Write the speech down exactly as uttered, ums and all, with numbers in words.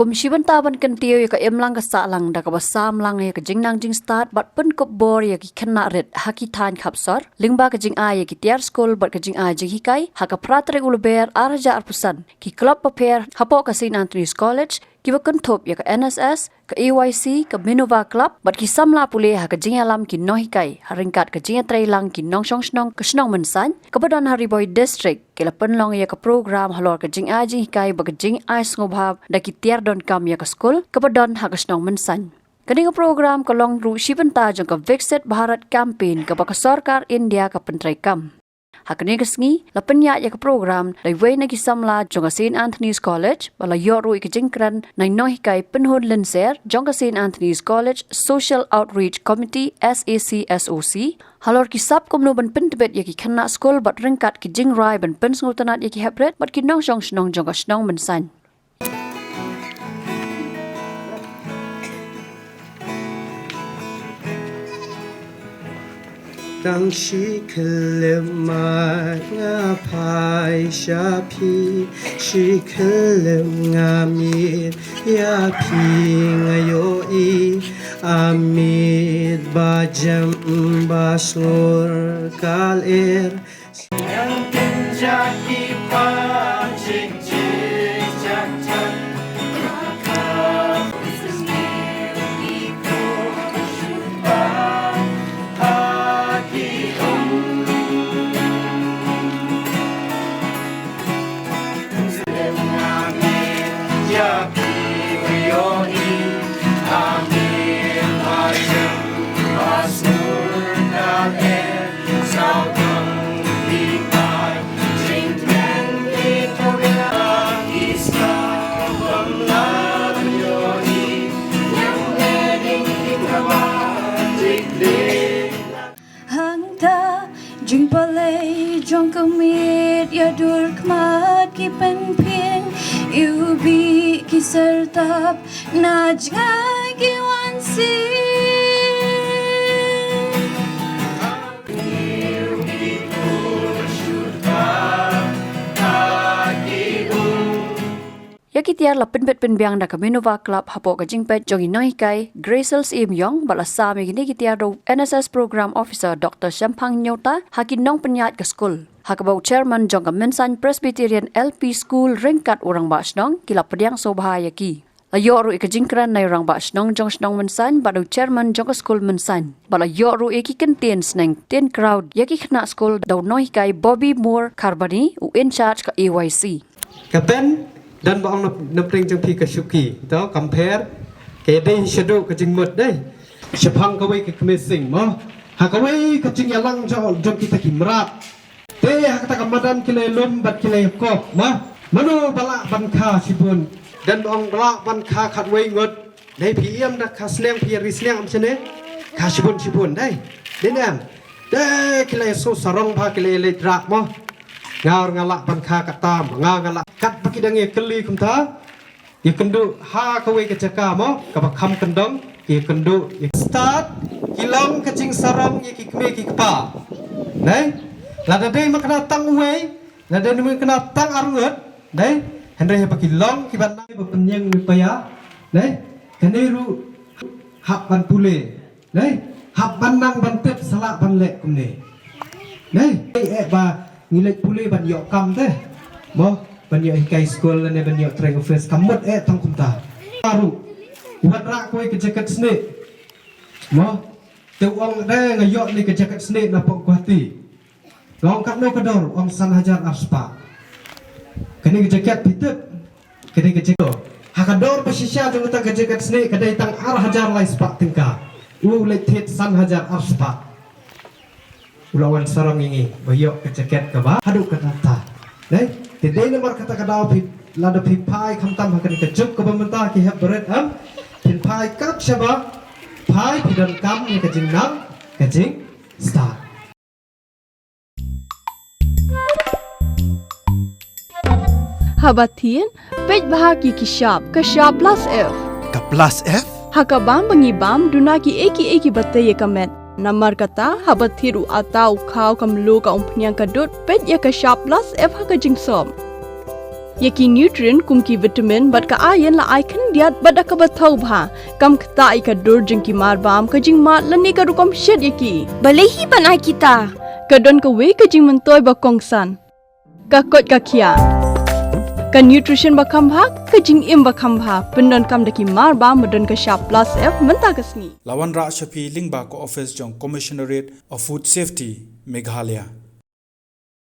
Um shibynta ban kyntiew ïa ka imlang ka sahlang da kaba sam lang ïa ka jingnang jingstad bad pynkup bor ïa ki khynnah rit ha ki thaiñ khapsor lyngba ka jingai ïa ki tiar skul bad ka jingai jinghikai, ha ka phra tarik u Lber ar hajar arphew san, ki klub bapher hapoh ka Saint Anthony's College, kiba kynthup ïa ka N S S, ka A Y C, ka Minerva Club bad ki samla pule ha ka jingïalam ki nonghikai ha ryngkat ka jingïatreilang ki nongshong shnong ka shnong Mynsain kaba don ha Ri Bhoi District, ki la pynlong ïa ka program halor ka jingai jinghikai bad ka jingai sngewbha da ki tiar donkam ïa ka skul kaba don ha ka shnong Mynsain. Kane ka program ka long ruh shibynta jong ka Viksit Bharat Campaign kaba ka sorkar India ka pyntreikam. Ha kane ka sngi la pynïaid ïa ka program da iwei na ki samla jong ka Saint Anthony's College, ba la ïoh ruh ïa ka jingkren na i nonghikai Pynhun Lynser jong ka Saint Anthony's College Social Outreach Committee, S A C S O C, halor ki sap kumno ban pyntbit ïa ki khynnah skul bad ryngkat ki jingrai ban pynsngewtynnad ïa ki heprit bad ki nongshong shnong jong ka shnong Mynsain. Tang shi khyllipmat nga phai sha phi, shi khyllipmat nga miet ïa phi, nga ïohi a miet ba jem ba sngur ka lyer. Hangta jingpalei jong ka miet ïa dur khmat ki pynphieng, ïa u bih ki syrtap na jngai ki wan sih. Ïa ki tiar la pynbit pynbiang da ka Minerva Club hapoh ka jingpeit jong i nonghikai Gracel Syiem Ïong, bad la sam ïa kine ki tiar da u N S S Program Officer Doctor Shemphang Nyota ha ki nongpynïaid ka skul, ha kaba u chairman jong ka Mynsain Presbyterian L P School ryngkat u rangbah shnong ki la pdiang sngewbha ïa ki. La ïoh ruh ïa ka jingkren na i rangbah shnong jong shnong Mynsain bad u chairman jong ka skul Mynsain, bad la ïoh ruh ïa ki kyntien sneng tien kraw ïa ki khynnah skul da u nonghikai Bobby Moore Kharbani, u in charge ka A Y C. Ka pen, don ba ong na, na pdeng jong phi ka shuki, to, compare, ka ïadei shaduh ka jingmut dei. Shaphang kawei ka kmie sing mo. Ha kawei ka jingïalang jong, jong kita ki mrad. Te ha kata ka madan ki la lum bad ki la kop mo. Mano ba lah ban kha shibun. Don ba ong ba lah ban kha khatwei ngut. Dei phi ïam da kha sniang phi ri sniang am shane. Kha shibun shibun dei. Dei ne em. Dei ki la so sarong ba ki la leit rak mo. Nga nga lah ban kha kata, nga nga lah. Kat ba ki dang ïa kylli kumta. Ïa kynduh ha kawei ka jaka mo, kaba kham kyndong, ïa kynduh, ïa stad, ki long ka jingsarong ïa ki kmie ki kpa. Dei? Lada dei ma kane tang uwei, lada dei ma kane tang arngut, dei? Hynrei haba ki long kiba nang ba pynïeng mi paya, dei? Kane ruh hap ban pule. Dei, hap ban nang ban tip sa lah ban leh kumne. Dei, eh ba ngi leit pule ban ïoh kam te. Mo, ban ïoh hikai skul lane ban ïoh training office kam mut eh tang kumta. Baru, wan rah kawei ka jaket snieh. Mo, te u ong dei nga ïoh ne ka jaket snieh na pok Guwahati. Nga ong katno ka dor, ong san hajar ar spah. Kane ka jaket phi tip, kane ka jaket. Ha ka dor ba shisha jong kata ka jaket snieh ka dei tang ar hajar lai spah tyngka. U leit thied san hajar ar spah. U la wan sarong ïa ngi, ba ïoh ka jaket kaba haduh katta. Dei, te dei namar kata ka daw phi, lada phi phai khamtam ha kane ka juk kaba mynta ki hep barit em. Phin phai kat shaba, phai phi donkam ïa ka jingnang, ka jingstad. Haba thied, peit bha ki ki shap, ka shap plus F. Ka plus F? Ha ka bam ba ngi bam, duna ki ei ki ei kiba tei ïa ka met. Namar kata, haba thied u atta u khaw ka mluh ka umphniang ka dud, peit ïa ka shap plus F ha ka jingsop. Ïa ki nutrient kum ki vitamin bad ka iron la ai khyndiat bad da kaba thaw bha. Kam ktah ïa ka dur jong ki marbam, ka jingmad lane ka rukom shet ïa ki. Balei hi ban ai kita? Ka don kawei ka jingmyntoi ba kongsan. Ka koit ka khiah. Ka nutrition ba kham bha, ka jingim ba kham bha. Pyndonkam da ki marbam ba don ka shap plus F mynta ka sngi. La wanrah sha phi lyngba ka office jong Commissionerate of Food Safety, Meghalaya.